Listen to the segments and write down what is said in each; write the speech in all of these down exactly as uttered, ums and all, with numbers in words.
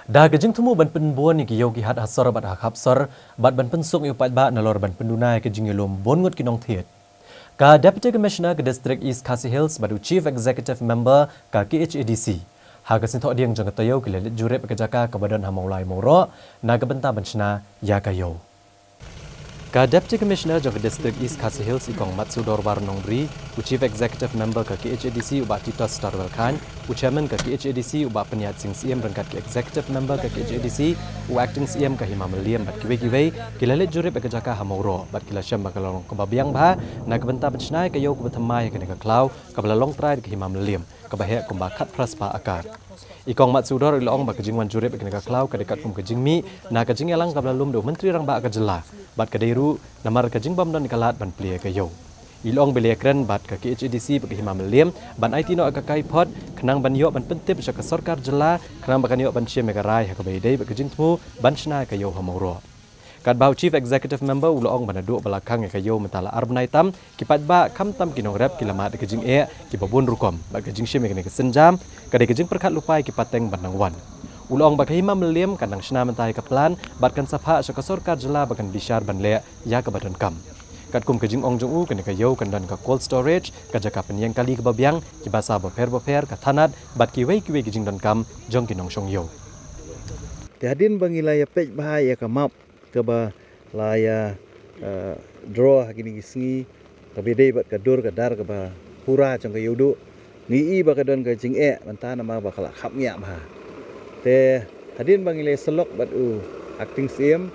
Da ka jingthmu ban pynbun ïa ki ïew ki hat ha sor bad ha khap sor bad ban pynsuk ïa u paidbah nalor ban pynduna ïa ka jingïalum bun ngut ki nongthied, ka Deputy Commissioner ka District East Khasi Hills bad u Chief Executive Member ka K H A D C, ha ka sien thohdieng jong ka taïew ki la leit jurip ïa ka jaka kaba don ha Mawlai Mawroh na ka bynta ban shna ïa ka ïew. Ka Deputy Commissioner jong ka District East Khasi Hills, i Kong Matsudor Warnongbri, u Chief Executive Member ka K H A D C u Bah Titos Starwell Chyne, u Chairman ka K H A D C u Bah Pynïaid Sing Syiem ryngkat ki Executive Member ka K H A D C, u Acting Syiem ka Hima Mylliem bad kiwei kiwei ki la leit jurip ïa ka jaka ha Mawroh bad ki la shem ba ka long kaba biang bha na ka bynta ban shna ïa ka ïew kaba thymmai ha kane ka khlaw kaba la long trai da ka Hima Mylliem kaba heh kumba khatphra spah akar. I Kong Matsudor i la ong ba ka jingwan jurip ïa kane ka khlaw ka dei katkum ka jingmih na ka jingïalang kaba la lum da u Myntri Rangbah ka jylla bad ka dei ruh namar ka jingbym don ïa ka lad ban plie ïa ka ïew. I la ong ba i la ïakren bad ka K H A D C bad ka Hima Mylliem ban aiti noh ïa ka kaiphod khnang ban ïoh ban pyntip sha ka sorkar jylla khnang ba kan ïoh ban shim ïa ka rai ha kaba ïadei bad ka jingthmu ban shna ïa ka ïew ha Mawroh. Katba u Chief Executive Member u la ong ba naduh ba la khang ïa ka ïew mynta la ar bnai tam, ki paidbah khamtam ki nongrep ki la mad da ka jingeh kiba bun rukom bad ka jingshim ïa kane ka sienjam ka dei ka jingpyrkhat lypa ïa ki pateng ban nang wan. U la ong ba ka Hima Mylliem kan nang shna mynta ïa ka plan bad kan sa phah sha ka sorkar jylla ba kan bishar ban leh ïa kaba donkam. Katkum ka jingong jong u, kane ka ïew kan don ka cold storage, ka jaka pynïeng kali kaba biang, ki basa bapher bapher, ka thanat bad kiwei kiwei ki jingdonkam jong ki nongshong ïew. Te hadien ba ngi la ïa peit bha ïa ka map kaba la ïa, eh, draw ha kine ki sngi, kaba ïadei bad ka dur ka dar kaba pura jong ka ïewduh, ngi i ba ka don ka jingeh mynta namar ba ka la khapngiah bha. Te hadien ba ngi la ïa syllok bad u Acting Syiem,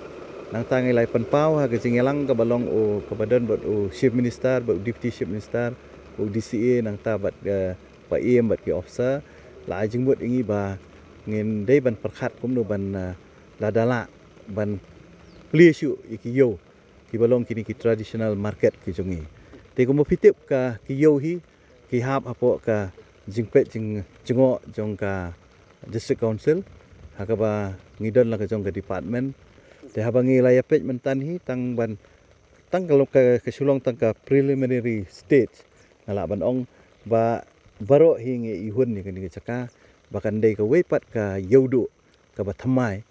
nangta ngi la ïa pynpaw ha ka jingïalang kaba long u, kaba don bad u Chief Minister bad u Deputy Chief Minister, u D C A, nangta bad, eh, ba im bad ki officer, la ai jingmut ïa ngi ba ngin dei ban pyrkhat kumno ban, eh, lada lah ban plie shuh ïa ki ïew kiba long kine ki traditional market ki jong ngi. Te kumba phi tip, ka ki ïew hi ki hap hapoh ka jingpeit jing, jngoh jong ka District Council, ha kaba ngi don la ka jong ka department. Te haba ngi la ïa peit mynta hi, tang ban, tang ka long ka, ka shu long tang ka preliminary stage, nga lah ban ong ba baroh hi ngi ihun ïa kane ka jaka ba kan dei kawei pat ka ïewduh kaba thymmai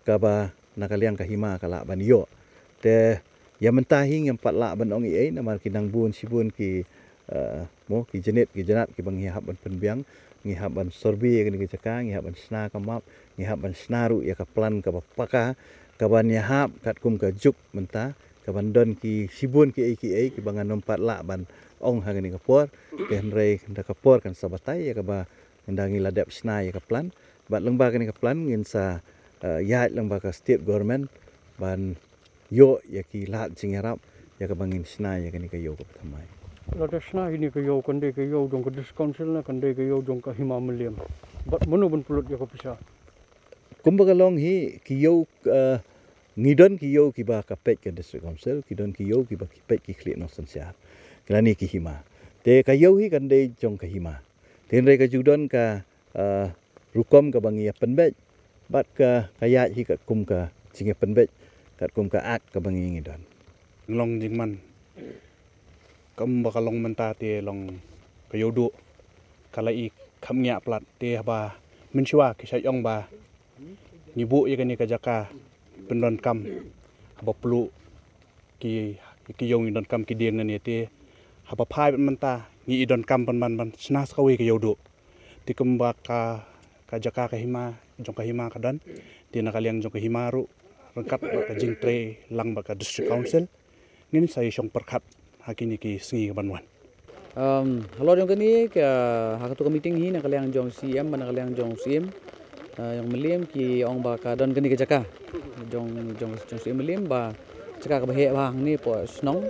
kaba na ka liang ka hima ka lah ban ïoh. Te ïa mynta hi ngim pat lah ban ong ei ei namar ki nang bun shibun ki, eh, mo, ki jnit ki jnat kiba ngi hap ban pynbiang, ngi hap ban survey ïa kane ka jaka, ngi hap ban shna ka map, ngi hap ban shna ruh ïa ka plan kaba paka, kaban ïa hap katkum ka juk mynta, kaban don ki shibun ki ei ki ei kiba ngan ym pat lah ban ong ha kane ka por. Te hynrei da ka por kan sa batai ïa kaba ynda ngi la dep shna ïa ka plan. Bad lyngba kane ka plan ngin sa, eh, ïaid lyngba ka state government ban ïoh ïa ki lad jingïarap ïa kaba ngin shna ïa kane ka ïew kaba thymmai. Lada shna ïa kane ka ïew, kan dei ka ïew jong ka District Council ne kan dei ka ïew jong ka Hima Mylliem? Bad mano ban pynlut ïa ka pisa? Kumba ka long hi, ki ïew, eh, ngi don ki ïew kiba ka peit ka District Council, ki don ki ïew kiba ki peit ki khlieh nongsynshar, ki lane ki hima. Te ka ïew hi kan dei jong ka hima. Te hynrei ka ju don ka, eh, rukom kaba ngi ïa pynbeit bad ka, ka ïaid hi katkum ka jingïapynbeit, katkum ka Act kaba ngi ngi don. Long jingman kumba ka long mynta te long ka ïewduh ka la i khapngiah palat. Te haba mynshuwa ki shait ong ba ngi buh ïa kane ka jaka pyndonkam, haba pluh ki, ki ïew ngi donkam ki dieng ne, te haba phai mynta ngi i donkam pynban ban shna sa kawei ka ïewduh. Te kumba ka, ka jaka ka hima, jong ka hima ka don, te na ka liang jong ka hima ruh ryngkat bad ka jingtrei lang bad ka District Council, ngin sa ïa shong pyrkhat ha kine ki sngi kaban wan. Um, halor jong kane ka, ha kato ka meeting hi na ka liang jong C M bad na ka liang jong Syiem, uh, jong Mylliem ki ong ba ka don kane ka jaka jong, jong, jong Syiem Mylliem ba jaka kaba heh bha hangne hapoh shnong,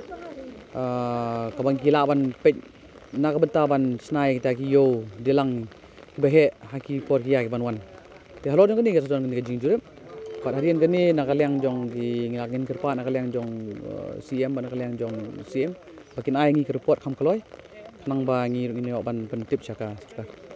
uh, kaba ngi lah ban peit na ka bynta ban shna ïa kita ki ïew dieng lang kiba heh ha ki por ki ïa kiban wan. Te halor jong kane ka sa don kane ka jingjurip. Bad hadien kane na ka liang jong ki, ngi la, ngin kyrpad na ka liang jong, uh, C M bad na ka liang jong Syiem ba kin ai ngi ka report kham kloi khnang ba ngi ruh ngin ïoh ban pyntip sha ka, sha ka.